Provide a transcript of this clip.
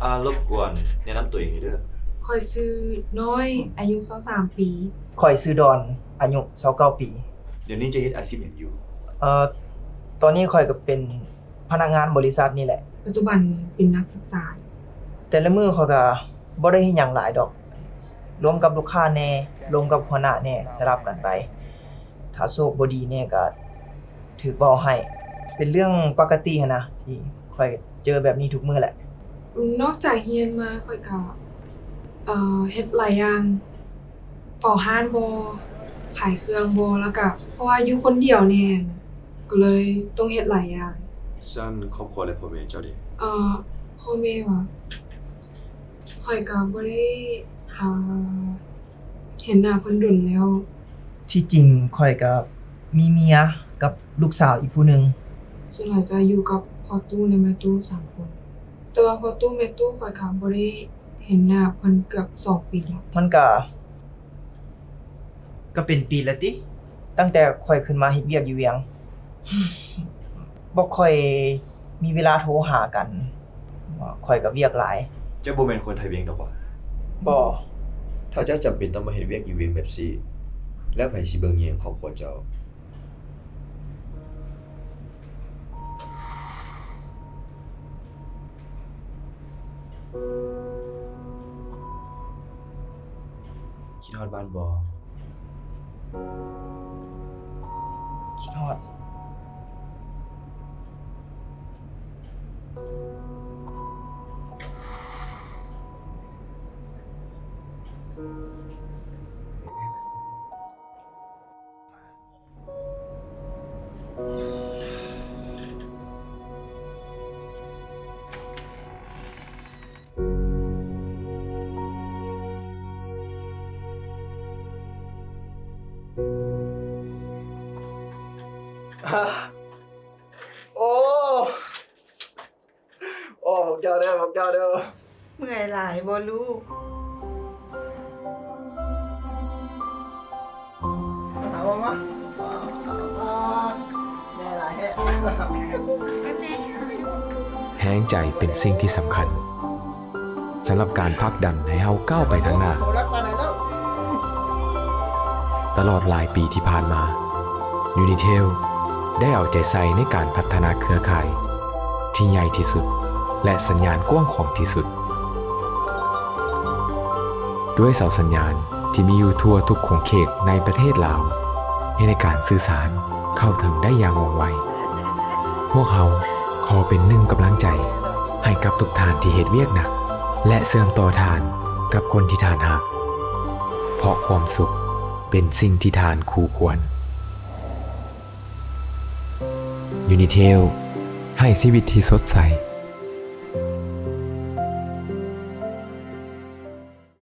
ອາ ລົບກວນແນະນຳຕົວເອງແດ່ເດີ. ຂ້ອຍຊື່ນ້ອຍ ອາຍຸຊາວສາມປີ. ຂ້ອຍຊື່ດອນ ອາຍຸຊາວເກົ້າປີ. ດຽວນີ້ເຈົ້າເຮັດອາຊີບຫຍັງຢູ່? ເອີ ຕອນນີ້ຂ້ອຍກໍເປັນພະນັກງານບໍລິສັດນີ້ແຫຼະ. ປັດຈຸບັນເປັນນັກສຶກສາ. ແຕ່ລະມື້ຂ້ອຍກໍບໍ່ໄດ້ເຮັດຫຍັງຫຼາຍດອກ, ລົມກັບລູກຄ້າແດ່, ລົມກັບຫົວໜ້າແດ່, ສະຫຼັບກັນໄປ. ຖ້າໂຊກບໍ່ດີແດ່ກໍຖືກເວົ້າໃຫ້. ເປັນເລື່ອງປົກກະຕິຫັ້ນນະ ທີ່ຂ້ອຍເຈີແບບນີ້ທຸກມື້ແຫຼະ. ນອກຈາກຮຽນມາ ຂ້ອຍກໍ ເອີ ເຮັດຫຼາຍຢ່າງ, ເຝົ້າຮ້ານບໍ, ຂາຍເຄື່ອງບໍ, ແລ້ວກະເພາະວ່າຢູ່ຄົນດຽວແດ່ນະ ກໍເລີຍຕ້ອງເຮັດຫຼາຍຢ່າງ. ຊັ້ນຄອບຄົວ ແລະ ພໍ່ແມ່ເຈົ້າເດ? ເອີ ພໍ່ແມ່ຫວາ? ຂ້ອຍກໍບໍ່ໄດ້ ເອີ ເຫັນໜ້າເພິ່ນດົນແລ້ວ. ທີ່ຈິງຂ້ອຍກໍມີເມຍກັບລູກສາວອີກຜູ້ໜຶ່ງ. ສ່ວນຫຼາຍຈະຢູ່ກັບພໍ່ຕູ້ ແລະ ແມ່ຕູ້ສາມຄົນ, ແຕ່ວ່າພໍ່ຕູ້ແມ່ຕູ້ຂ້ອຍກໍບໍ່ໄດ້ເຫັນໜ້າເພິ່ນເກືອບສອງປີແລ້ວ. ມັນກໍ ກໍເປັນປີແລ້ວຕິ ຕັ້ງແຕ່ຂ້ອຍຂຶ້ນມາເຮັດວຽກຢູ່ວຽງ. ບໍ່ຄ່ອຍມີເວລາໂທຫາກັນ, ຂ້ອຍກໍວຽກຫຼາຍ. ເຈົ້າບໍ່ແມ່ນຄົນໄທວຽງດອກຫວາ? ບໍ່. ຖ້າເຈົ້າຈຳເປັນຕ້ອງມາເຮັດວຽກຢູ່ວຽງແບບຊີ້, ແລ້ວໃຜຊິເບິ່ງແຍງຄອບຄົວເຈົ້າ? ຄິດຮອດບ້ານບໍ່? ຄິດຮອດ. ໂອ້ ໂອ້ ພວກເຈົ້າເດີ ພວກເຈົ້າເດີ. ເມື່ອຍຫຼາຍບໍ່ລູກ? ແຮງໃຈເປັນສິ່ງທີ່ສຳຄັນສຳລັບການຜັກດັນໃຫ້ເຮົາກ້າວໄປທາງໜ້າ. ຕະຫຼອດຫຼາຍປີທີ່ຜ່ານມາ, ຢູນິເທວ ໄດ້ເອົາໃຈໃສ່ໃນການພັດທະນາເຄືອຂ່າຍທີ່ໃຫຍ່ທີ່ສຸດ ແລະ ສັນຍານກວ້າງຂວາງທີ່ສຸດ. ດ້ວຍເສົາສັນຍານທີ່ມີຢູ່ທົ່ວທຸກຂົງເຂດໃນປະເທດລາວ ເຮັດໃຫ້ການສື່ສານເຂົ້າເຖິງໄດ້ຢ່າງວ່ອງໄວ. ພວກເຮົາຂໍເປັນໜຶ່ງກຳລັງໃຈໃຫ້ກັບທຸກທ່ານທີ່ເຮັດວຽກໜັກ ແລະ ເຊື່ອມຕໍ່ທ່ານກັບຄົນທີ່ທ່ານຮັກ, ເພາະຄວາມສຸກເປັນສິ່ງທີ່ທ່ານຄູ່ຄວນ. ຢູນິເທວ ໃຫ້ຊີວິດທີ່ສົດໃສ